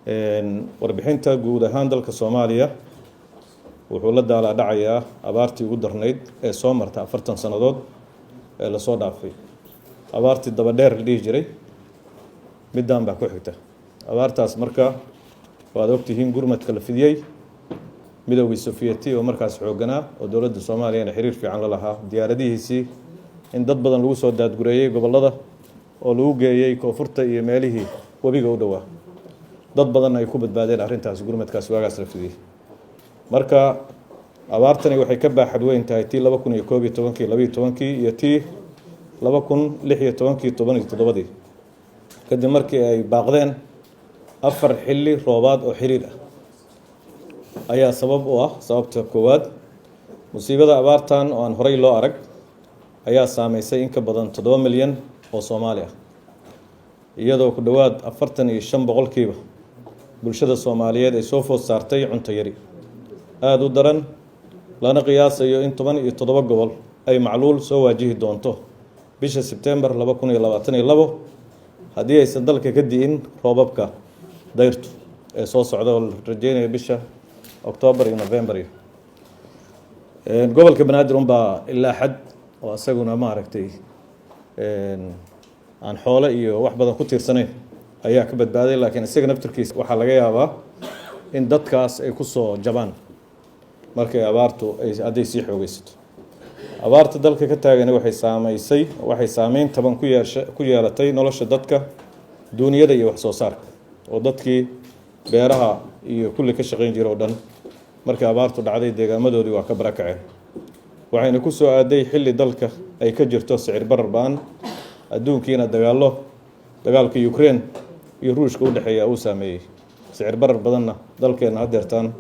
Warbixinta guud ahaan dalka Soomaaliya wuxuu la daalaa dhacayaa abaartii ugu darnayd ee soo marta 40 sannadood ee lasoo dhaafay. Abaartii dabadheer la dhihi jiray, middaan baa ku xigta abaartaas. Marka waad ogtihiin gurmadka la fidiyey, Midowgii Sofiyeeti oo markaas xoogganaa oo dowladda Soomaaliyana xiriir fiican la lahaa, diyaaradihiisii in dad badan lagu soo daadgureeyey gobollada oo lagu geeyey koonfurta iyo meelihii webiga u dhowaa, dad badanna ay ku badbaadeen arrintaas, gurmadkaas waagaas la fidiyey. Marka abaartani waxay ka baaxad weyn tahay tii 2011-kii, 12-kii iyo tii 2016-kii, 17-dii, kadib markii ay baaqdeen 4 xilli roobaad oo xiriir ah ayaa sabab u ah. Sababta koowaad, musiibada abaartan oo aan horey loo arag ayaa saameysay in ka badan 7 milyan oo Soomaali ah, iyadoo ku dhowaad 45% bulshada Soomaaliyeed ay soo food saartay cunto yari aada u daran, lana qiyaasayo in 17 gobol ay macluul soo waajihi doonto bisha Sebtembar 2022 haddii aysan dalka ka di'in roobabka dayrtu ee soo socda oo la rajeynayo bisha Octoobar iyo November. Gobolka Banaadir unbaa ilaa xad oo isaguna, maaragtay, aan xoole iyo wax badan ku tiirsanayn ayaa ka badbaaday, laakiin isaga naftirkiisa waxaa laga yaabaa in dadkaas ay ku soo jabaan markay abaartu ay hadday sii xoogeysato. Abaarta dalka ka taagani waxay saameysay, waxay saameyn taban ku yeelatay nolosha dadka, duuniyada iyo wax soo saarka, oo dadkii beeraha iyo kulli ka shaqayn jira oo dhan markii abaartu dhacday deegaamadoodii waa ka barakaceen. Waxayna ku soo aaday xilli dalka ay ka jirto sicir barar ba'an, adduunkiina dagaallo, dagaalka Ukraine iyo Ruushka u dhexeeya uu saameeyey, sicir barar badanna dalkeenna hadeertaan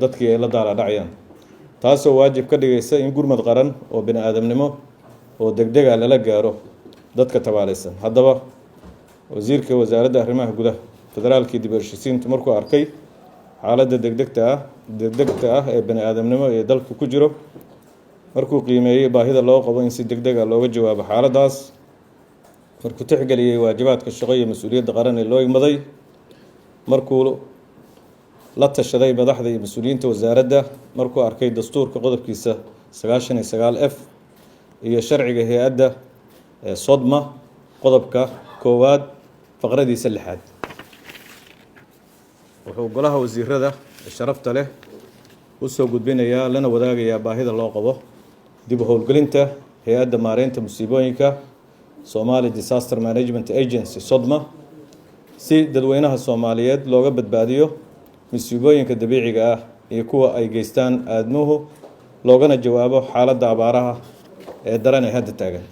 dadkii ay la daala dhacayaan, taasoo waajib ka dhigaysa in gurmad qaran oo bini aadamnimo oo degdega lala gaaro dadka tabaalaysan. Haddaba, wasiirka Wasaaradda Arrimaha Gudaha, Federaalkii dib u heshiisiintu markuu arkay xaaladda degdegta ah ee bani aadamnimo ee dalka ku jiro, markuu qiimeeyey baahida loo qabo in si degdeg ah looga jawaabo xaaladdaas, markuu tixgeliyey waajibaadka shaqo iyo mas-uuliyadda qaran ee loo igmaday, markuu la tashaday madaxda iyo mas-uuliyiinta wasaaradda, markuu arkay dastuurka qodobkiisa 99 F iyo sharciga hay-adda SODMA qodobka koowaad faqradiisa lixaad, wuxuu golaha wasiirada sharafta leh u soo gudbinayaa lana wadaagayaa baahida loo qabo dib u howlgelinta hay-adda maareynta musiibooyinka, Somali Disaster Management Agency, SODMA, si dadweynaha Soomaaliyeed looga badbaadiyo musiibooyinka dabiiciga ah iyo kuwa ay geystaan aadmuhu, loogana jawaabo xaaladda abaaraha ee daran ee hadda taagan.